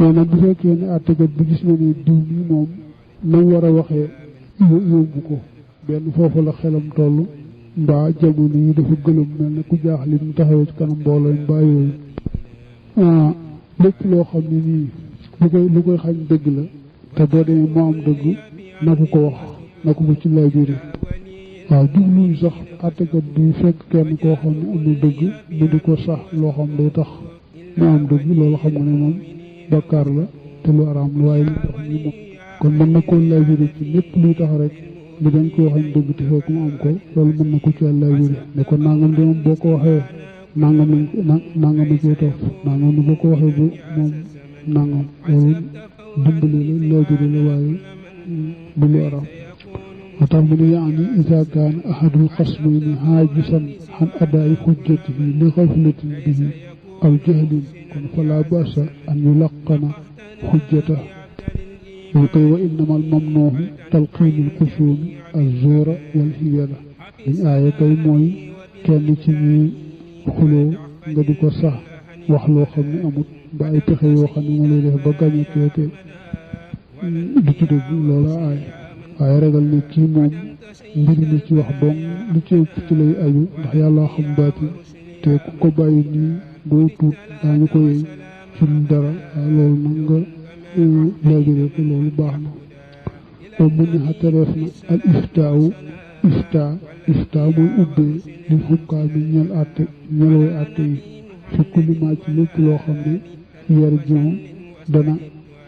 mais nag bu fekkee ne àttekat bi gis na ne diw mi moom nañ war a waxee yóbbu ko benn foofu la xelam toll mbaa jamono yi dafa gëlëm mel ne ku jaaxle mu taxawee ci kanam mbooloo mbaa yooyu lépp loo xam ne nii lu koy xañ dëgg la te boo demee moo am dëgg na ko wax na ko ci lay biire waaw jubluñ sax àttekat bi fekk kenn koo xam ne amul dëgg mu di ko sax loo xam day tax mu am dëgg loolu xam nga ne moom bakkaar la te lu araam la waaye lu tax ñu moom kon mën na koo lay biire ci lépp luy tax rek li dañ koo xañ dëgg te fekk mu am ko loolu mën na ko ci lay biire ne ko nangam de moom boo ko waxee nangam la cee topp nangam ni boo ko waxee bu moom nangam loolu dimbali la lay biire la waaye du lu araam moo tax mu ne yaani ida kaana ahadul xasmayni haajisan an adaa'i xujjatihi li xaflatin bihi aw jahlin kon fala basa an yulaqana xujjata moo koy wa innama al mamnuuhu talqiinul xusuumi az-zuura wal hiyala liñ aaye kay mooy kenn ci ñuy xuloo nga di ko sax wax loo xam ne amut ba ay pexe yoo xam ne moo lay def ba gañe keete du ci dëgg loola aaye waaye ragal ne kii moom mbir mi ci wax dong lu ci ëpp ci lay aju ndax yàlla xam baati te ku ko bàyyi nii boo tuut daañu ko yey ci dara waaye loolu nag nga léegi ko loolu baax na o mu ne xatereef na al iftaa mooy ubbee li xukkaa mi ñelooy àtte yi fi kullimaa ci lépp loo xam ne yer jiw dana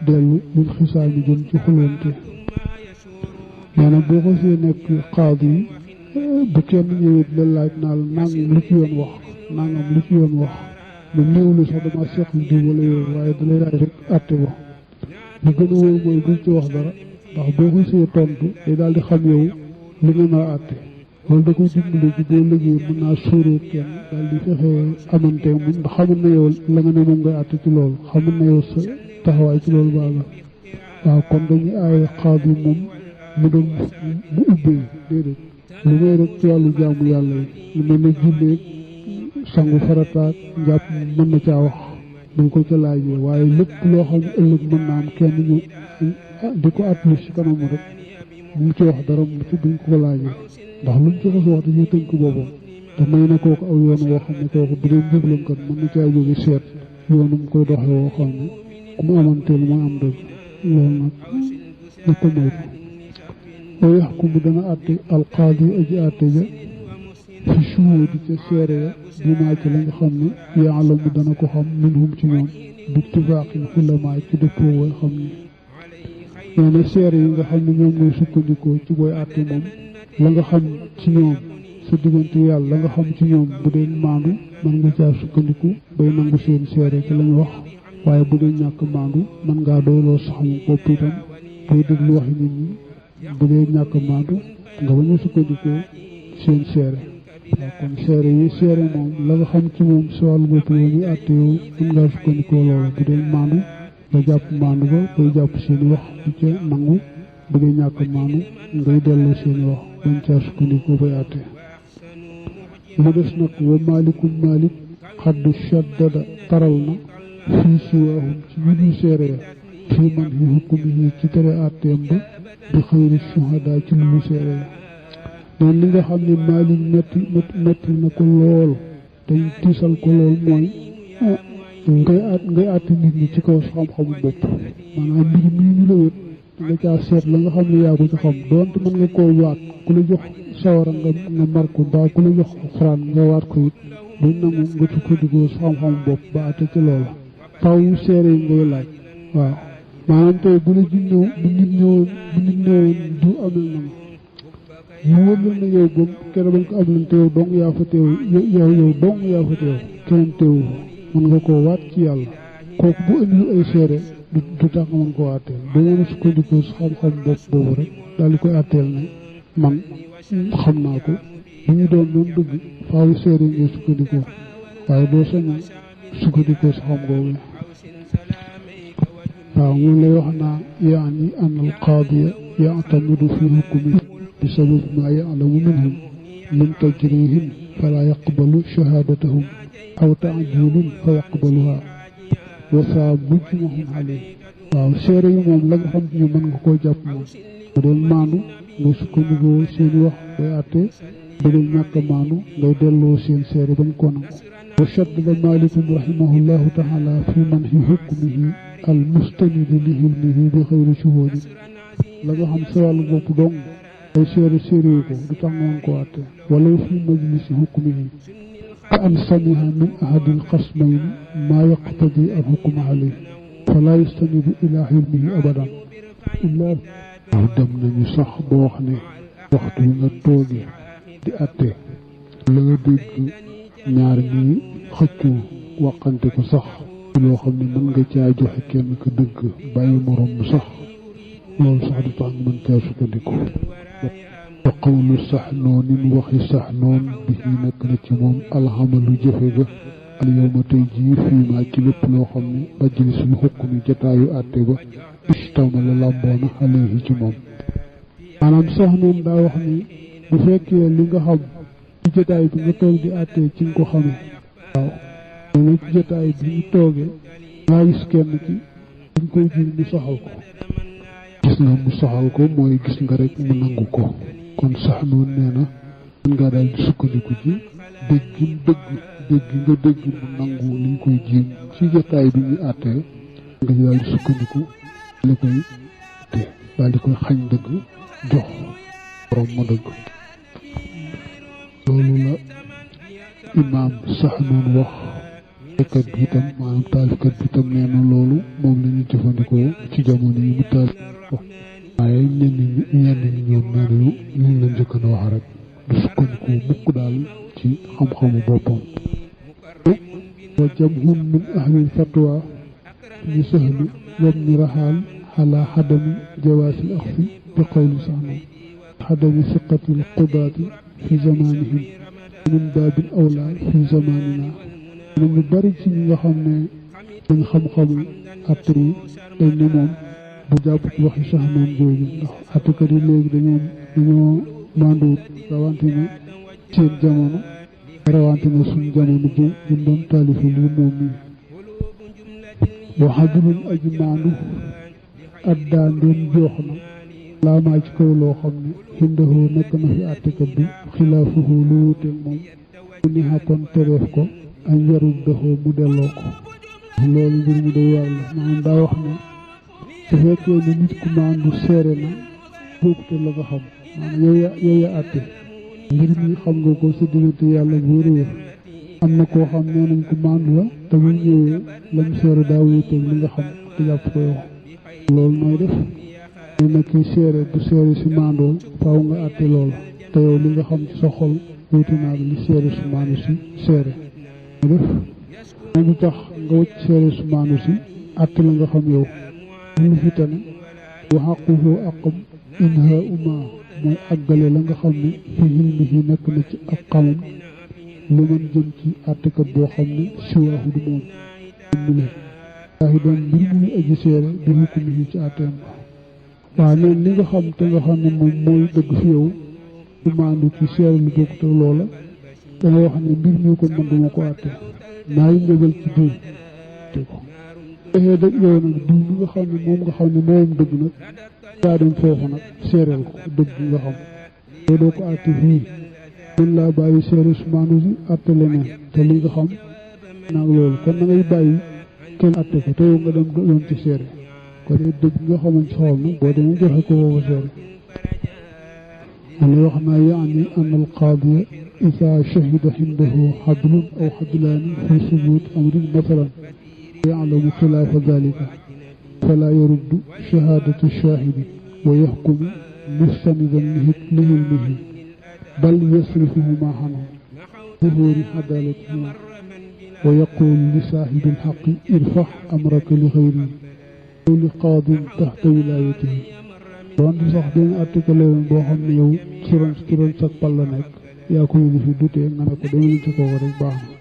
dellu lil xisaar mi jëm ci xulonte nee na boo ko see nekk xaadi yi bu kenn ñëwee la laaj naa la nangam lu ci yoon wax même néewlu sax dama seqlu diw wala yooyu waaye dalay laaj rek àtte ba li gën a wóor mooy buñ ci wax dara ndax boo ko see tontu day daal di xam yow li nga naa àtte loolu da koy dimbali ci boo liggéey mën naa sóoroo kenn daal di fexe amante mu ndax xamul na yow la nga ne moom ngay àtte ci loolu xamul na yow sa taxawaay ci loolu baax la waaw kon dañuy aaye xaadi moom mu doon mu ubbee déedéet lu may rek ci wàllu jaamu yàlla yi lu mel ne julleeg sangu farataak njàpp mën na caa wax dañ ko ca laajee waaye lépp loo xam ne ëllëg mën naa am kenn ñu di ko atlu ci kanamu rek mu ci wax dara mu ci duñ ko laajee ndax luñ ci xas wax dañuy tënk boppam te may na kooku aw yoon woo xam ne kooku bu dee njublam kat mën na caa jóge seet yoonu mu koy doxee woo xam ne ku mu amanteel mooy am dëgg loolu nag na ko moytu wa yaxkumu dana àtte alqaadi aji àtte ja fi shuhuudi ca seere ya bimaa ci la nga xam ne yaalamu dana ko xam minhum ci ñoom bi ittifaaqil xulamaa ci dëppoo way xam ne nee na seere yi nga xam ne ñoom ngay sukkandikoo ci booy àtte moom la nga xam ci ñoom sa diggante yàlla la nga xam ci ñoom bu dee maandu mën nga caa sukkandiku bay nangu seen seere ci lañ wax waaye bu dee ñàkk maandu mën ngaa doyloo saxamu bopp itam bay déglu waxi nit ñi bu dee ñàkk maandu nga bañ a sukkandikoo seen seere waaw kon seere yi seere moom la nga xam ci moom si wàllu bopp yow muy àtte yow mën ngaa sukkandikoo loolu bu dee maandu nga jàpp maandu ba bay jàpp seeni wax di ca nangu bu dee ñàkk maandu ngay delloo seeni wax bañ caa sukkandikoo bay àtte mu des nag wa maalikum maalik xaddu shaddada taral na fii siwaahum ci ñu dul seere ya fii man fi hukmihi ci tere àtteem ba bi xëyri shuhadaa ci lu seere ya neen li nga xam ne maalik metti na ko lool te tiisal ko lool mooy ngay àtte nit ñi ci kaw xam-xamu bopp maanaam mbir mii ñu la wét nga caa seet la nga xam ne yaa ko ci xam doonte mën nga koo waat ku la jox sawara nga mar ko mbaa ku la jox xuraan nga waat ko it duñ nangu nga sukkandikoo xam-xamu bopp ba àtte ci loolu taw seere yi ngay laaj waaw maanaam tey bu la jinnew bu nit ñëwoon du amel na ma mu wóor na yow boobu kenn bañ ko am te yow dong yaa fa teew yow dong yaa fa teew keneen teewu mën nga koo waat ci yàlla kooku bu indi ay seere du tax nga mën koo àtteel da mën a sukkandikoo si xam-xam bopp boobu rek daal di koy àtteel ne man xam naa ko bu ñu doon dëgg faaw seere ngay sukkandikoo waaye doo sañ a sukkandikoo si xam googu waaw moom lay wax naa yaani an al qaadiya ya'tamidu fi hukmi bi sabab ma ya'lamu minhum min tajrihim fala yaqbalu shahadatahum aw ta'jilin fa yaqbaluha wasaa mujmahun alayhi waaw seere yi moom la nga xam ñu mën nga koo jàpp moom bu dee maandu ngay sukkandikoo seen wax ngay àtte bu dee ñàkk maandu ngay delloo seen seere bañ ko nangu wa shaddada malikum rahimahullahu taala fi manhi hukmihi al mustanidi li hilmihi bi xayri shuhudi la nga xam sa wàllu bopp dong ay seere séeréyu ko du tax nga mën koo àtte wala fi majlisi hukmihi ka an samiha min ahadil xasmayni maa yaqtadi al hukma alayhi fala yastanidu ila hilmihi abadan illaa waaw dem nañu sax ba wax ne waxtu wi nga toogee di àtte la nga dégg ñaar ñi xëccu waxante ko sax loo xam ne mën nga caa joxe kenn ko dëgg bàyyi morom mu sax loolu sax du tax nga mën caa sukkandiku wa qawlu sax noonin waxi sax noon bi ci nekk na ci moom alxamalu jëfe ga al yawma tey jii fii maa ci lépp loo xam ne majlisul xukmi jataayu àtte ba istamala làmboona alayhi ci moom maanaam sax noonu daa wax ni bu fekkee li nga xam ci jotaay bi nga toog di àttee ci nga ko xamee waaw loolu ci jotaay bi ñu toogee ngaa gis kenn ci dañ koy jir mu saxal ko gis nga mu saxal ko mooy gis nga rek mu nangu ko kon sax noonu nee na mën ngaa daal di sukkandiku ci dégg nga dégg mu nangu liñ koy jiim ci jotaay bi ñu àttee nga daal di sukkandiku li koy te daal di koy xañ dëgg jox borom ma dëgg loolu la imaam sax noonu wax kat bi itam maanaam taalifkat bi itam nee na loolu moom la ñu jëfandikoo ci jamono yi mu taalif ko waaye ñenn ñi ñoom nee nañu ñu la njëkk a wax rek du sukkandiku mukk daal ci xam-xamu boppam wa jamhun min ahlil fatwa ñu sahlu wabni raxaal ala xadami jawaasil axfi bi qawli sax noonu xadami siqatil qudaati fi zamanihim min baabil awlaa fi zamanina ñu bari ci ñi nga xam ne dañ xam-xamu àtte yi dañ ne moom bu jàpp ci waxi sax noonu jooju ndax àttekat yi léegi dañoo manduwut rawante ne seen jamono rawante ne suñ jamono ji ñu doon taalifi lii moom nii waxa dulul aji maandu addaa ndeen joox na laamaa ci kaw loo xam ne xindahoo nekk na fi àttekat bi xilaafuhu lu wuuteeg moom mu ni xakkoon tereef ko añ yarul doxoo mu delloo ko loolu mbir mu day waar la maanaam daa wax ne su fekkee ne nit ku maandu seere na bokkute la nga xam maanaam yow ya àtte mbir mi xam nga ko sa diggante yàlla bu wér am na koo xam nee nañ ko maandu la te bu ñëwee lam seere daa wuuteeg li nga xam te jàpp ko yow loolu nooy def ñu ne kii seere bu seere si maandoo faaw nga àtte loolu te yow li nga xam ci sa xol wuute naa li seere si maandu si seere def na du tax nga wëcc seere su maandu si àtte la nga xam yow lu fi tane wa xaquhu aqam inha uma mooy àggale la nga xam ne fi hilmi yi nekk na ci ak xamam lu mën jëm ci àttekat boo xam ne siwaahu du moom mu leen waaye doon mbir muy aji seere bi hukmi yi ci àtteem waaw neen li nga xam te nga xam ne moom mooy dëgg fi yow du maandu ci seere lu bokk te loola danga wax ne mbir mi ko mën duma ko àtte maa ngi njëgal ci diw te ko defee dëgg yow nag diw mi nga xam ne moom nga xam ne moom dëgg nag daa dem foofu nag seereel ko dëgg nga xam te doo ko àtte fii mën laa bàyyi seere su maandu si àtte leneen te li nga xam naag loolu kon na ngay bàyyi kenn àtte ko te yow nga dem doon ci seere kon dëgg nga xaman ci xool nag boo demee joxe ko foofu seere wala wax naa yaani an al qaadiya إذا شهد عنده حبل أو حبلان في ثبوت أمر مثلا يعلم خلاف ذلك فلا يرد شهادة الشاهد ويحكم مستندا لعلمه بل يصرفهما عنه ظهور عدالته ويقول لصاحب الحق ارفع أمرك لغيره أو لقاض تحت ولايته وأنت صاحبين أتكلم بوهم يو سرن سكبال لنك yaa ko yëngu fi dutee nga ne ko demal ci kooku rek baax na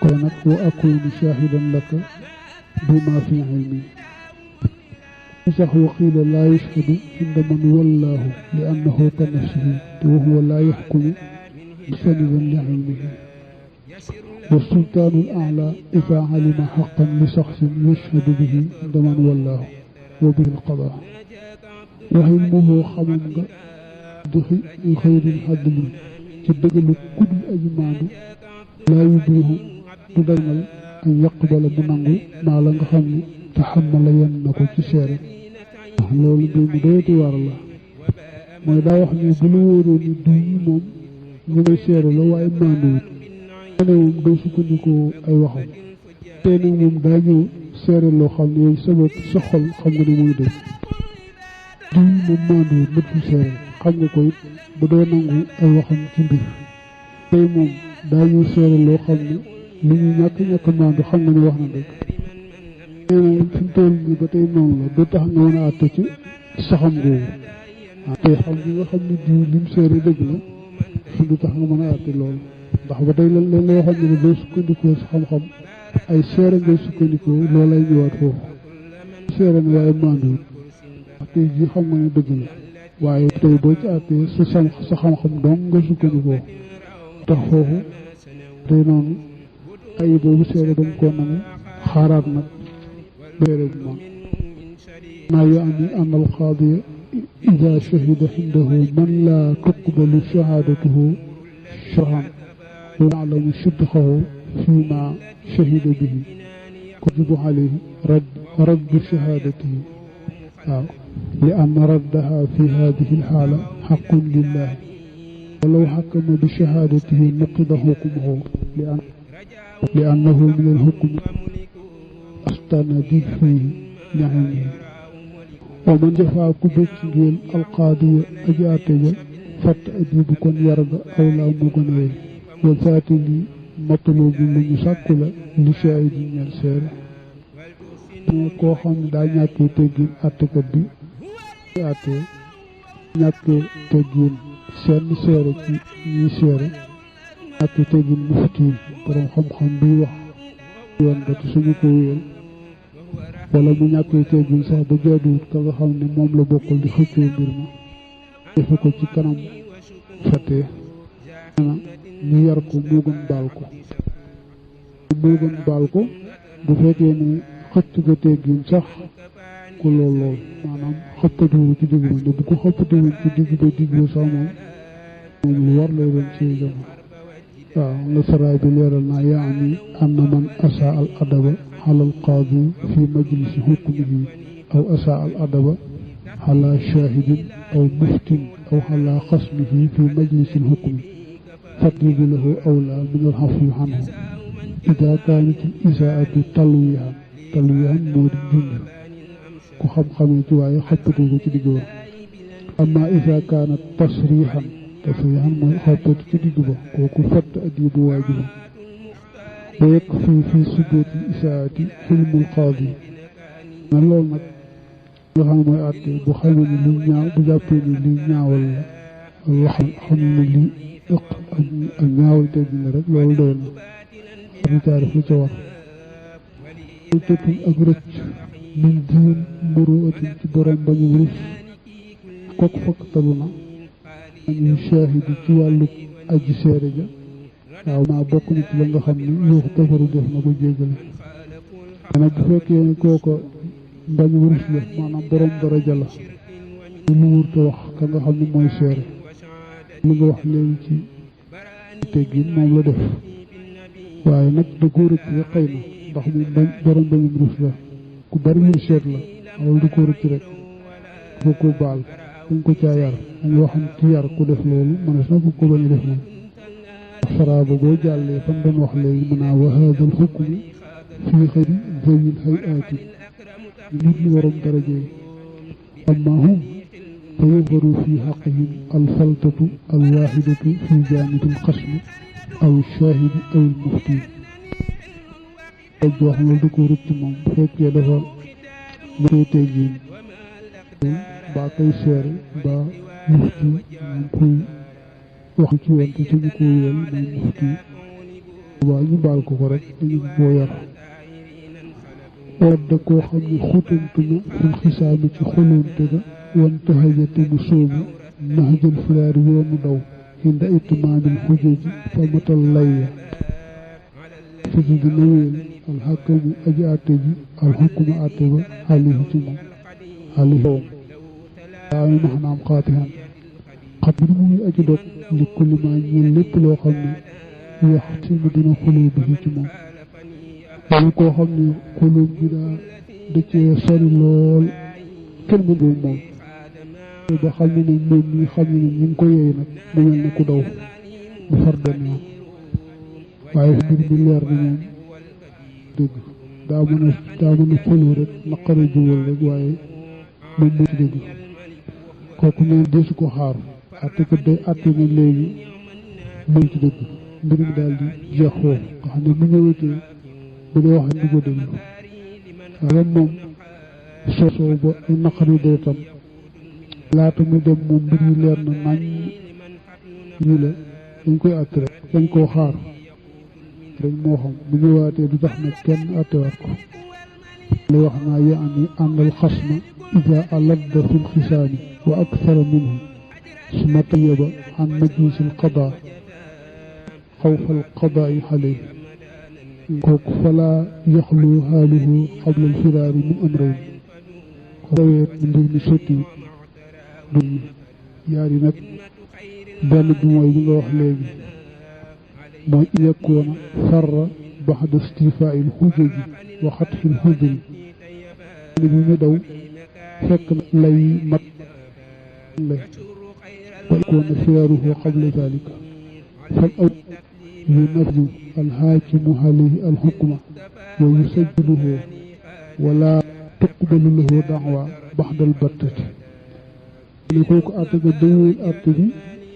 kon nag wa akunu shahidan laka bima fi ilmi sax wa qiila laa yashhadu inda man wallaahu li annahu ka nafsihi te wa huwa laa yaxkumu mustanidan li ilmihi والسلطان الأعلى إذا علم حقا لشخص يشهد به عند من والله وبه القضاء وعلمه خمم دخي خير الحدل تدقل كل أجمال لا يبيه تدرمل أن يقبل منه ما لنغ خمني تحمل ينكو تسير loolu mbir mi doyati war la mooy daa wax ne bu la wóoree ni du yi moom ñu ngay seere la waaye maanduwut ne moom doo sukkandikoo ay waxam te nag moom daa ñëw seere loo xam ne yow sa xol xam nga ne mooy dëgg du yi moom maanduwut mët fi seere xam nga ko it ba doo nangu ay waxam ci mbir tey moom daa ñëw seere loo xam ne li ñu ñàkk maandu xam nga ne wax na dëgg nee na fi mu toll nii ba tey noonu la du tax nga mën a àtte ci saxam googu tey xam gi nga xam ne diw lim seere dëgg la fi du tax nga mën a àtte loolu ndax ba tey lan loo xam ne doo sukkandikoo sa xam-xam ay seere ngay sukkandikoo loolu lay ñëwaat foofu seere ne waaye manduwut wax tey ji xam nga ne dëgg la waaye tey boo ci àttee sa xam-xam dong nga sukkandikoo tax foofu tey noonu ay boobu seere dañ koo nangu xaaraat nag بيرد ما يعني أن القاضي إذا شهد عنده من لا تقبل شهادته شرعا ويعلم صدقه فيما شهد به يجب عليه رد شهادته لأن ردها في هذه الحالة حق لله ولو حكم بشهادته نقض حكمه لأنه من الحكم أستند فيه نعمه ومن جفا كبتجيل القاضي أجاتي فتأديب كن يرضى أو لا مغنوي وذات لي مطلوب لمساكل لشاهد ينسير كو خام دا ñaké teggin attekat bi atté ñaké teggin sen séré ci ñi séré atté teggin mufti borom xam xam bi wax yoon ba ci suñu ko wéel wala mu ñàkkee teggin sax ba jaaduwut ka nga xam ne moom la bokkal di xëccoo mbir ma defe ko ci kanam fàttee ñu yar ko moo gën baal ko bu fekkee ne xëcc ga teggin sax ku lool maanaam xëppatiwu ci digg ba ne bu ko xëppatiwu ci digg ba sax moom lu war lay doon ci jamono waaw la saraay bi leeral naa yaani anna man asaa al adaba على القاضي في مجلس حكمه أو أساء الأدب على شاهد أو مفت أو على خصمه في مجلس الحكم فاطلب له أولى من العفو عنه إذا كانت الإساءة تلويها مود الدنيا كخم خميت وعي خطته تدقوا أما إذا كانت تصريحا مود خطته تدقوا وكو فت واجبه ويكفي في سدوة الإساءة حلم القاضي من لول نك لو خام موي àtte bu xamé ni li ñaaw bu jappé ni li ñaawal la xam ni li ëq ak ñaawal té dina rek loolu doy na ñu taarif lu ci war tëtul ak rëcc min diin muruatin ci borom bañu wurif kok fokk talu na ñu shahidi ci wàllu aji seere ja waaw maa bokk na ci la nga xam ne yuux defaru def na ko jéggale nag bu fekkee ne kooko mbañ wurus la maanaam borom daraja la lu wurte wax ka nga xam ne mooy seere li nga wax léegi ci teggin moom la def waaye nag da ko rëcc rek xëy na ndax moom borom bañum wurus la ku bari wur seet la wala da ko rëcc rek foo ko baal dañ ko caa yar dañu waxam ci yar ku def loolu mënees na ko bañ a def moom فرابو بو جالي فان دون wax legi muna wa hadha al hukm fi khayri zawil hayati nit ñi warom daraje amma hum فيظهر في حقهم الفلتة الواحدة في جانب القسم أو الشاهد أو المفتي الجوح لدكو رتمم فكي دفا مريتين با كيسير با مفتي ممكن wax ci yoon te suñu ko wéyal mooy mufti waaw ñu baal ko rek dañu koo yar wadda koo xam ne xutantu na fil xisaami ci xoloonte ga wante xajate mu soobu naxjal filaar yoonu daw inda itimaamil xuja ji fa matal layya fii di naweel alxakamu aji àtte ji alxukuma àtte ba xaalihi ci moom xaalihi woom daa am maxnaam xaatihan xam bi mu ngi aji dog li kulli ma ñeel lépp loo xam ne yax si mu dina xuloo bi ci moom dana koo xam ne xulóom bi daa da cee sori lool kenn mënul moom ba xam ne nag moom ñi xam ne ñu ngi ko yooyu nag mu mel ne ku daw bu far dem yoon waaye mbir mi leer na moom dëgg daa mën a xuloo rek naqare jubal rek waaye moom moo ci dëgg kooku neen desu ko xaar àtte ko day àtte na léegi moo ci dëgg mbir mi daal di jeex foofu nga xam ne bu ñëwetee bu dee wax di ko déglu waaye moom soosoo ba naqari deretam laata muy dem moom mbir yi leer na nañ ñu la dañ koy àtte rek dañ koo xaar rek moo xam bu ñëwaatee du tax nag kenn àttewaat ko li wax naa yaani àndal xasma ida aladda fi lxisaami wa akthara minhu suma tayaba an majlis alqada xawfa alqadaai xaley kooku falaa yaxlu xaaluhu xabla alfiraari min amrayn ko daweet mbir mi sotti dun yaar yi nag benn bi mooy li nga wax léegi mooy yakkoona farra baxda istifaa'i lxujaji wa xatfi lxudri bi mu daw fekk lay mat lay wa yakkoona firaaruhu qabla dalika fal aw yunafdu alxaakimu alayhi alxukma wa yusajjiluhu wala tuqbalu lahu da'wa baxda albattati ne kooku àtte ga dawul àtte bi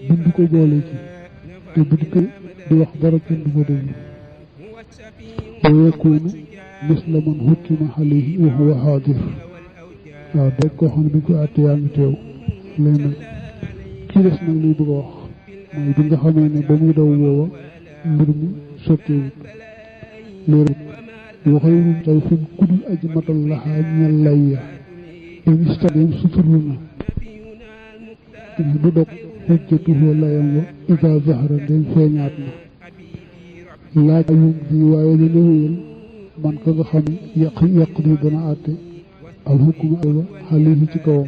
bind ko boole ci te bind ko di wax dara kenn du ko déglu wa yakunu misla man hukkima alayhi wa huwa xaadir waaw deg koo xam ne bi ko àtte yaa ngi teew léegi nag kii des nag luy bëgg a wax mooy bi nga xamee ne ba muy daw booba mbir mi sotteewut léegi waxayrum taw fi mu kudul aji matal laxaa ñel lay ya in stadem suturlu na du dog xujjatuhu layam wa ida zahara ndem feeñaat na laaj ayum bi waaye dana wéyal man ka nga xam yàq di dana àtte alxukuma aywa xalihi ci kawam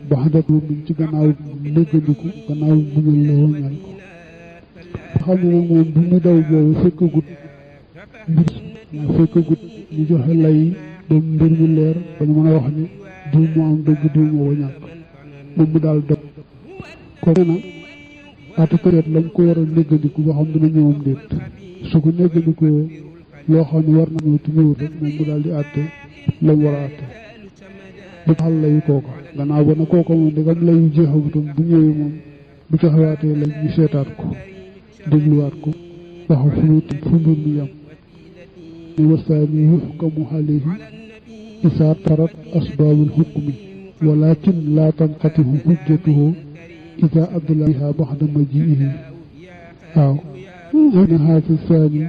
baxdat min ci gannaaw néggandiku gannaaw muñal la wañal ko xam ne nag moom bi mu daw boobu fekkagut mbir maa fekkagut ñu joxe lay ba mbir mi leer ba ñu mën a wax ne diw moo am dëgg diw moo ñàkk moom mu daal dog ko nee na àttekat lañ ko war a néggandiku ba xam dina ñëwam déet su ko néggandikoo loo xam ne war na ñëw te ñëwul rek moom mu daal di àtte lañ war a àtte bu xal layu kooka gannaaw ba na kooka moom dagam layu jeexagutam bu ñëwee moom bu joxewaatee lañ ñu seetaat ko dégluwaat ko waxu fu mbir mi yam ne wasaani yuxkamu alayhi isaa tarat asbaabul xukmi walakin laa tanqatihu hujjatuhu isaa adlaha baxda majiihi waaw ana haasi saani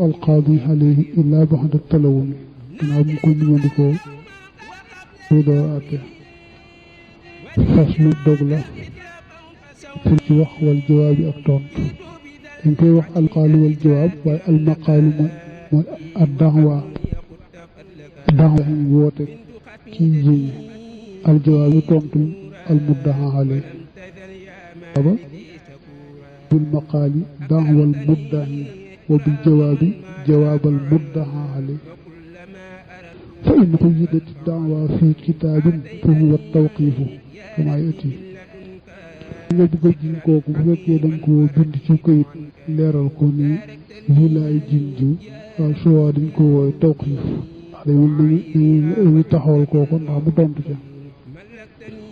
alqaadi alayhi illaa baxda talawumi gannaaw mu ko ñëwandikoo doo door àtte faslu dog la fil ci wax wal jawaabi ak tontu dañ koy wax alqaalu wal jawaab waaye almaqaalu mooy ad da'wa ñu woote kii jéñe aljawaabi tontu almuddaha alayhi aba bil maqaali da'wal muddahi wa bil jawaabi jawaabal muddaha alayhi fa in quyyidat da'wa fi kitaabin fa huwa tawqiifu kamaa yati nga bëgg a jiñ kooku bu fekkee dañ ko bind ci këyit leeral ko ni lii laay jiñ jiw waaw suwaa dañ ko wooy tawqiif ndax dañu taxawal kooku ndax mu tontu ca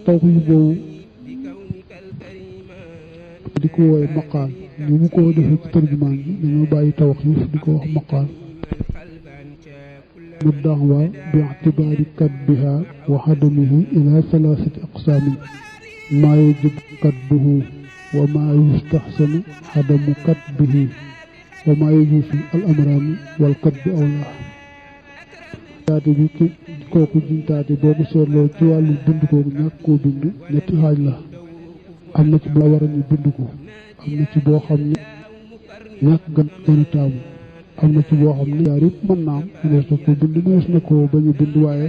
tawqiif boobu di ko wooy maqaal ni mu ko defee ci tërjumaan bi dañoo bàyyi tawqiif di ko wax maqaal mu da'wa bi i'tibaari katbiha wa adamihi ila salaasati aqsaamin maa yajibu katbuhu wa maa yustaxsanu adamu katbihi wa maa yajuusu al amraani wal katbu awlaa taate bi kooku jintaate boo ko seetloo ci wàllu bind kooku ñàkk koo bind ñetti xaaj la am na ci boo war a ñu bind ko am na ci boo xam ne ñàkk gën a taamu am na ci boo xam ne yaar yëpp mën naa am mënees na ko bind mënees na ko bañ a bind waaye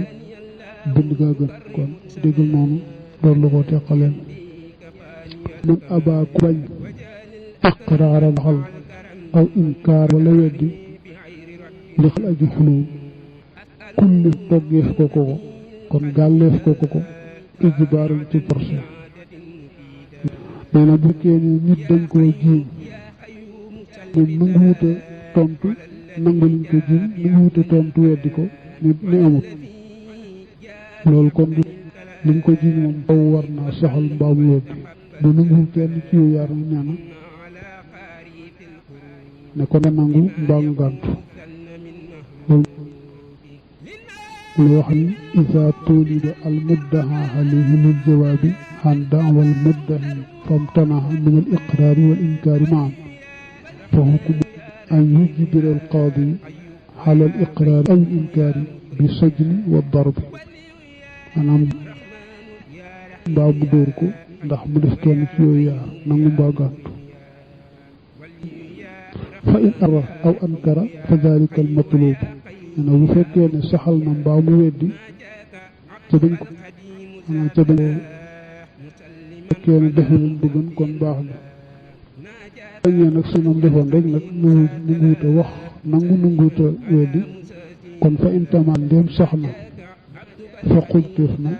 bind gaa gën kon déggal noonu loolu la ko teqaleen man abaa ku bañ iqraara xal aw inkaar wala weddi li xal aji xulum kulli toggeef ko ko kon gàlleef ko ko ijbaaran ci forcé nee na bu fekkee ni nit dañ koo jiiñ moom nanguwute tontu nangu liñ ko jiiñ nanguwute tontu weddi ko ni amut loolu kon liñ ko jiiñ moom faw war naa saxal mbaa mu weddi bu nanguwul kenn ci yu yaar na ñaana ne ko na nangu mbaa mu gàntu lu wax ni isa tulida al muddaha alayhi lil jawaabi an da'wa al muddahi famtanaha min al iqraari wal inkaari ma'an fa hukmu an yujbira al qaadi ala al iqraari aw al inkaari bi sajni wa darbi maanaam mbaa mu dóor ko ndax mu def kenn ci yooyu yaar nangu mbaa gàntu fa in arra aw ankara fa dalika al matlub na bu fekkee ne saxal na mbaa mu weddi ca dañ ko xanaa ca dañ fekkee ne defe lañ bëggoon kon baax na dañee nag su moom defoon rek nag nanguwuta wax nanguwuta weddi kon fa intamaan ndéem sax na fa xulteef na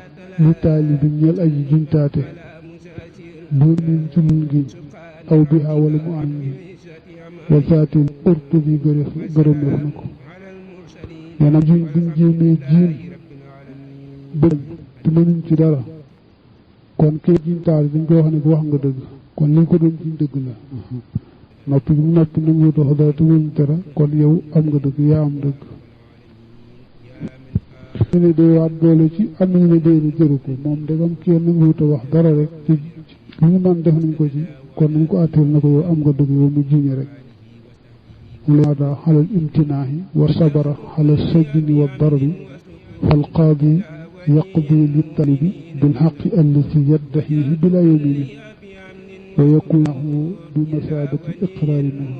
li taalibi ñeel aji jiñtaate doon min ci lul ngiñ aw biha wala mu am ngiñ wa saatil urtu bi gërëmeef na ko maanaam jiñ buñ jéemee jiin bëñ te mënuñ ci dara kon kii jiñ taal dañ koy wax ne ko wax nga dëgg kon li ko doon jiñ dëgg la noppi bi mu noppi nanguwut wax dara te mënuñ dara kon yow am nga dëgg yaa am dëgg ñu ne day waat doole ci am nañu ne déenu jëru ko moom ndegam kii nanguwut wax dara rek ci li ñu man def nañ ko ci kon nañ ko àtteel na ko yow am nga dëgg yow mu jiñe rek هذا على الامتناع وصبر على السجن والضرب فالقاضي يقضي للطالب بالحق الذي يدعيه بلا يمين ويكون له بمثابة إقرار منه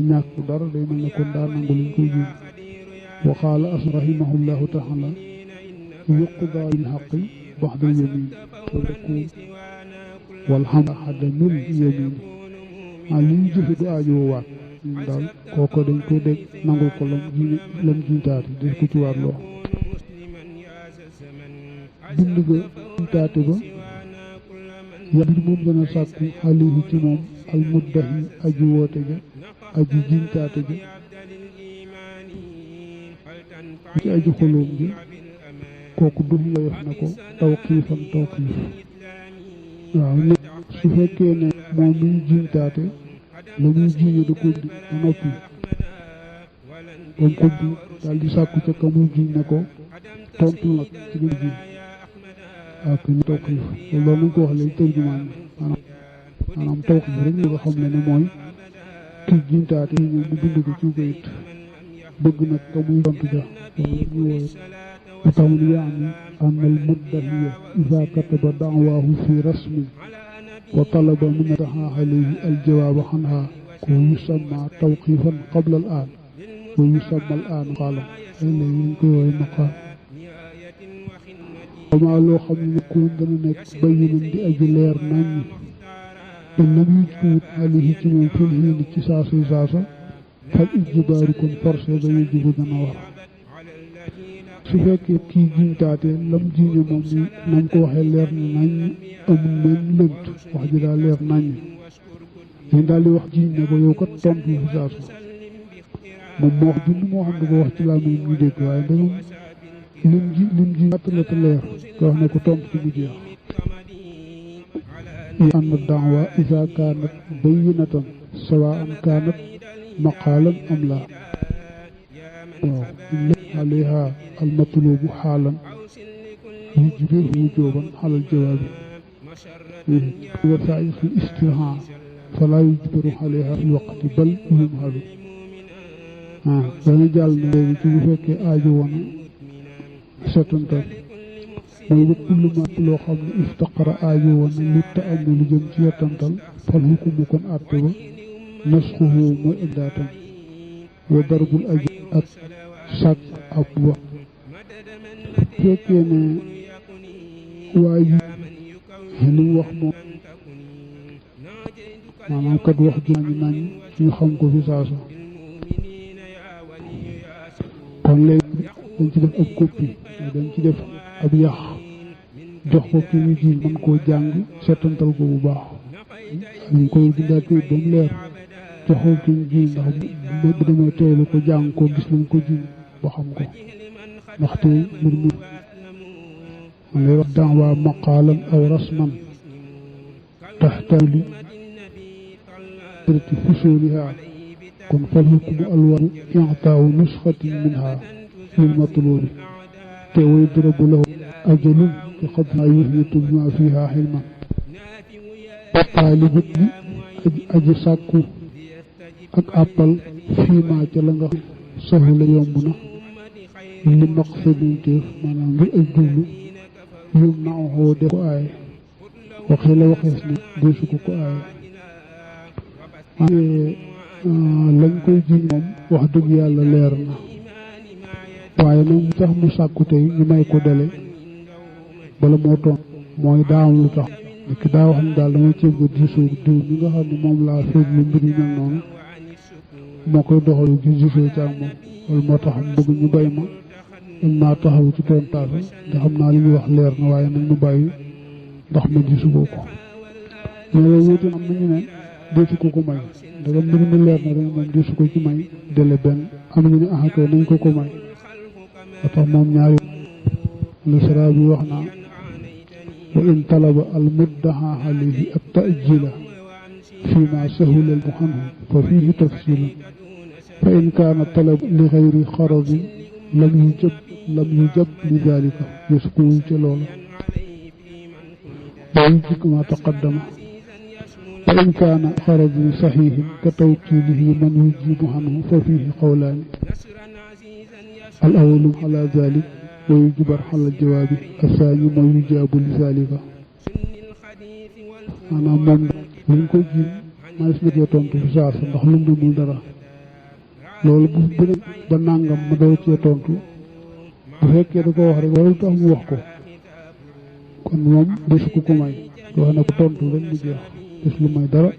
ñàkk dara day mel ne kon daa nangu liñ koy jiiñ وقال رحمه الله تعالى يقضى بالحق بعد اليمين ويكون والحمد عدم اليمين liñ jëfe du aajo daal kooko dañ ko dégg nangul ko lam jiñtaate def ko ci waat loo bind ga jiñtaate ba yabir moom gën a sàkku xalihi ci moom al muddahi aji woote ja aji jiñtaate ja ci aji xoloom ji kooku dum yoyof na ko tawqiifan tawqiif waaw nit su fekkee ne moom muy jiñtaate la muy jiiñe da ko di ba noppi comme ko bi daal di sàkku ca ka muy jiiñ ne ko tontu nag ci biir jiiñ ak ñu tawqiif loolu nañ ko wax léegi tërjumaan maanaam tawqiif rek ñu nga xam ne mooy kii jiñtaate yi ñoom mu bind ko ci kayit bëgg nag ka muy tontu ja loolu ñu wooye atamun yaani an al muddahiya ida kataba da'wahu fi rasmin وطلب منها عليه الجواب عنها ويسمى توقيفا قبل الآن ويسمى الآن قالا مقال وما لو خم يكون دنا بين دي أجي لير ناني إن لم يجود عليه تمام في الهين كساسي ساسا فالإجبار كن فرصة يجب دنا su fekkee kii jiñtaate lam jiiñe moom ni nam ko waxee leer na nañ amul men lënt wax ji daal leer nañ ñu daal di wax jiiñ ne ko yow kat tontu fi saasu moom moo wax bind moo xam ne ko wax ci laa muy ñu dégg waaye ndegam lim ji gàtt la te leer ko wax ne ko tontu ci mu jeex anna da'wa iza kaanat bayyinatan sawa'an kaanat maqaalan am laa waaw عليها المطلوب حالا يجبره وجوبا على الجواب وثائق الاسترهاع فلا يجبر عليها في الوقت بل يمهل dana jàll na léegi ci bu fekkee aajo woon setantal mooy ba kullu ma loo xam ne iftaqara aajo woon li ta am lu jëm ci yettantal fal hukumu kon àtte ba nasxuhu mooy ak daatam wa darbul aj ak sàkk ab wax fekkee ne waa ji li mu wax moom maanaam kat wax ji nañ ñu xam ko fi saasa kon léegi dañ ci def ab copie dañ ci def ab yax jox ko ki ñu ji mën koo jàng seetantal ko bu baax dañ koy bindaat ba mu leer jox ko ki ñu ji ndax bu demee teelu ko jàng ko gis lañ ko ji ba xam ko ndaxte mbir mi man lay wax daan waa maqaalan aw rasman taxtaali fusuliha kon fal hukmu alwaru i'taawu nusxatin minha lil matlubi te way durabu lahu ajalun fi qadma yuhyitu bima fiha xilman taalibut bi aji sàkku ak àppal fiimaa ca la nga soxla la yomb na li maqsadinteef maanaam ngir ay jublu yum na waxoo def ko aaye waxee la waxees ne deesu ko aaye lañ koy jiñ moom wax dëgg yàlla leer na waaye nag mu tax mu sàkku tey ñu may ko dele bala moo toon mooy daam lu tax nekk daa wax ni daal dama ceeb ga diisoo diw mi nga xam ne moom laa feeg lu mbir yi mel noonu moo koy doxal gi diisoo ci ak moom loolu moo tax mu bëgg ñu bay ma dañ maa taxaw ci tontaase nga xam naa li ñuy wax leer na waaye nag mu bàyyi ndax ma diisu ko loolu wuute am nañu ne deesu ko may daga mbir mi leer na rek moom deesu ko ci may dele benn am ñu ne axakay nañ ko may ba tax moom ñaari lu sara bi wax naa wa in talaba al muddaha alayhi at ta'jila fi ma sahula al muhanhu fa fihi tafsilan fa in kaana talab li ghayri xaradin lam yujab li dalika yuskuwu ci loolu day jikk ma taqaddama وإن كان خرج صحيح كتوكيله من يجيب عنه ففيه قولان الأول على ذلك ويجبر على الجواب الثاني ما يجاب لذلك أنا من لنكو جين ما يسمى tontu fi saa sa ndax lum demul dara loolu bu bëri ba nangam ma doy cee tontu bu fekkee da ko wax rek loolu tax mu wax ko kon moom desu ko may wax na ko tontu rek mu jeex des lu may dara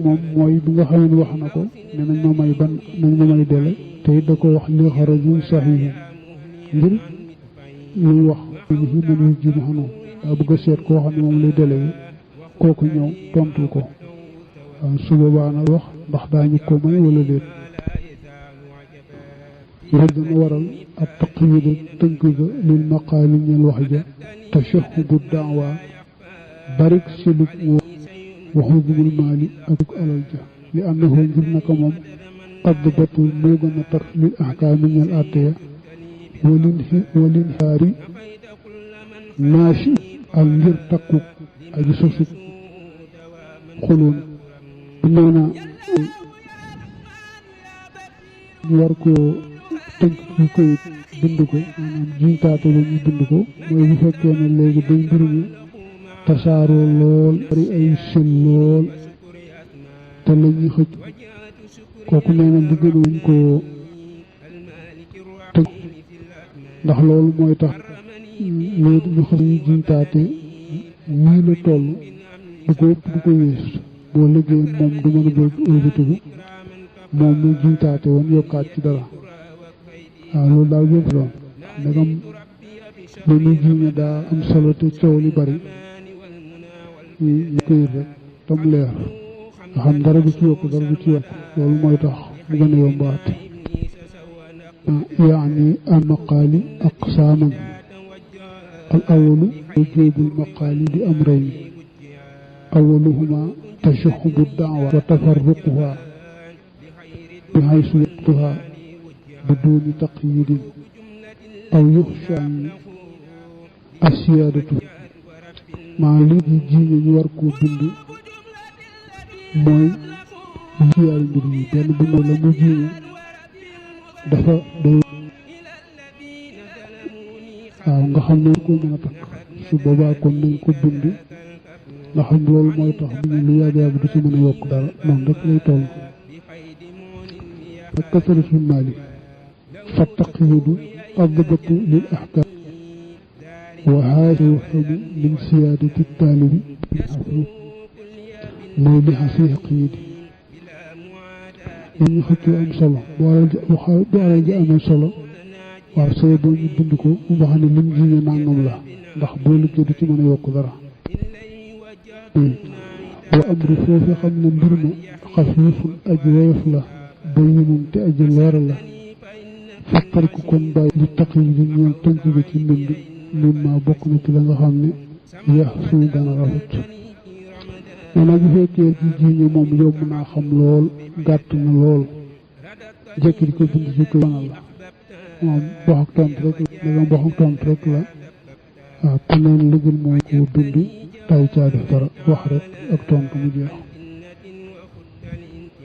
moom mooy bi nga xam ne wax na ko ne nañ ma may dele te it da ko wax li xaraju saxiix ngir luy wax li fi mën yu jibu xanoo daa bëgg a seet koo xam ne moom lay dele yi kooku ñëw tontu ko waaw su boobaa nag wax ndax daañu ko may wala déet ngir dana waral ab taqyid tënk ga lil maqaali ñeel wax ja tashahubu daawa barik siluk waxudumul maali ak alal ja li annahu ngir naka moom qadd batul moo gën a tar lil ahkaami ñeel àtte ya walin xaari naashi ak ngir takku aji sosuk xuloon nee na ñu war koo tënk ci këyit bind ko maanaam jiñtaate ba ñu bind ko mooy bu fekkee ne léegi day mbir mi tasaaroo lool bari ay sël lool te la ñuy xëcc kooku nee na li gën wuñ ko tënk ndax loolu mooy tax léegi ñu xam ñu jiñtaate ñii la toll du ko ëpp du ko yées boo liggéey moom du mën a bëgg ëlbatiku moom mu jiñtaate woon yokkaat ci dara waaw loolu daal yëpp doon ndegam ba muy jiiñe daa am solo te coow li bari ñu këyit rek tam leer nga xam dara du ci yokk dara du ci yokk loolu mooy tax mu gën a yombaat yaani al maqaali aqsaaman al awalu wujuubul maqaali di amrayn awaluhuma tashahubu daawa wa tafarruquha bi haysu waqtuha بدون تقييد أو يخشى السيادة مع لدي جيني يوركو بند موي زيار mbiri benn bu ne la mu jiine dafa day waaw nga xam ne ko mën a takk su boobaa kon nañ ko bind nga xam loolu mooy tax bu ñu lu yàgg yàgg du ci mën a yokk dara noonu rek lay toll ak kasaratul maali fa taqyidu adbatu lil ahkam wa haada yuhtamu min siyaadati taalibi mooy li xasi xaqiidi ñu xëccoo am solo bu alal ji amee solo waaw sooy boo ñu bind ko mu wax ne lim ji ne nangam la ndax boo liggéey du ci mën a yokk dara wa amru foofu xam ne mbir ma xafiifun aji woyof la bayyinun te aji leer la fekkal ku kon bàyyi li taq yi di ñeel tënk bi ci mbind lim ma bokk na ci la nga xam ne yax suñu dana rafet maanaam bu fekkee ji jiiñe moom yomb naa xam lool gàtt na lool jekki di ko bind ci ko la moom wax ak tontu rek dagam wax ak tontu rek la waaw ku neen lëgul mooy ko bind tay caa def dara wax rek ak tontu mu jeex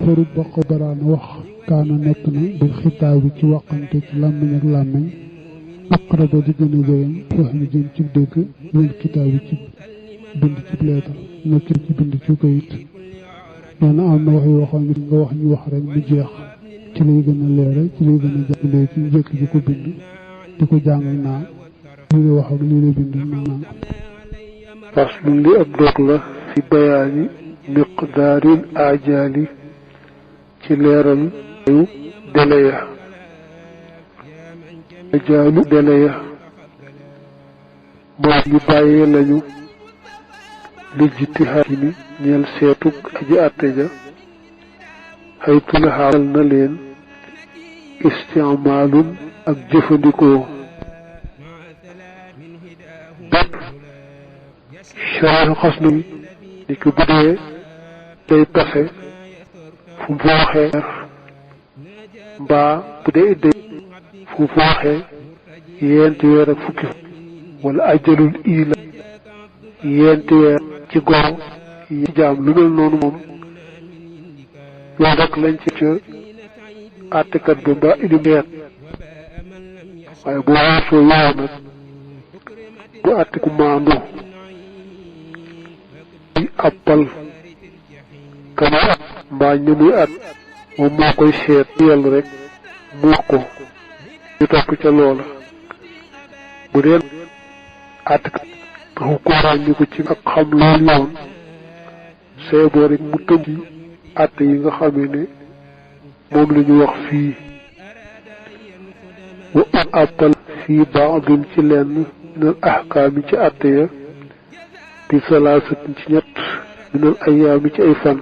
farut ba ko baraana wax kaana nekk na bil xitaab bi ci waxante ci làmmiñ ak làmmiñ aqraba di gën a jegeen wax ñu jëm ci dégg leen kitaab bi ci bind ci leetar nekk ci bind ci kayit nee na am na wax yoo xam ne nga wax ñu wax rek mu jeex ci lay gën a leere ci lay gën a jàppalee ci njëkk ji ko bind di ko jàngal naa lii la wax ak lii la bind naa faslu li ab dog la fi bayaani miqdaaril ajaali ci leeral yu dele ya ajaalu dele ya moom ñu bàyyee lañu lijtihaad ni ñeel seetug aji àtte ja xaytu la xaaral na leen isticmaalun ak jëfandikoo bépp sharaa xas na ni ko bu dee day tase fu mu waxee mbaa bu dee idday fu mu waxee yenti weer ak fukki wala ajalul iila yenti weer ci goro ci jaam lu mel noonu moom loolu rek lañ ci ca àttekat ba mbaa idim yeet waaye bu weesoo yooyu nag bu àtte ku maandu di appal kama at mbaa ñamuy at moom moo koy seet yàlla rek mu wax ko ñu topp ca loola bu dee àttekat taxu ko ràññi ko ci ak xam loolu yoon seeboo rek mu tënk ci àtte yi nga xamee ne moom la ñu wax fii wa am appal fii baadin ci lenn minal ahkaami ci àtte ya bi salaasatin ci ñett minal ayaami ci ay fan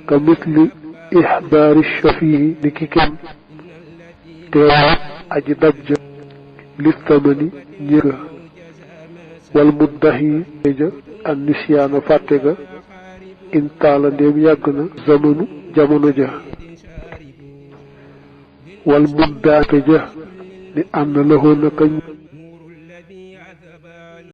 ka misli ixbaari shafii ni ki kem teewaat aji dabja listamani ñëga wal muddahi ja an nisyaana fàtte ga intaala ndéem yàgg na zamanu jamono ja wal muddaate ja ni ànd la woon na kañ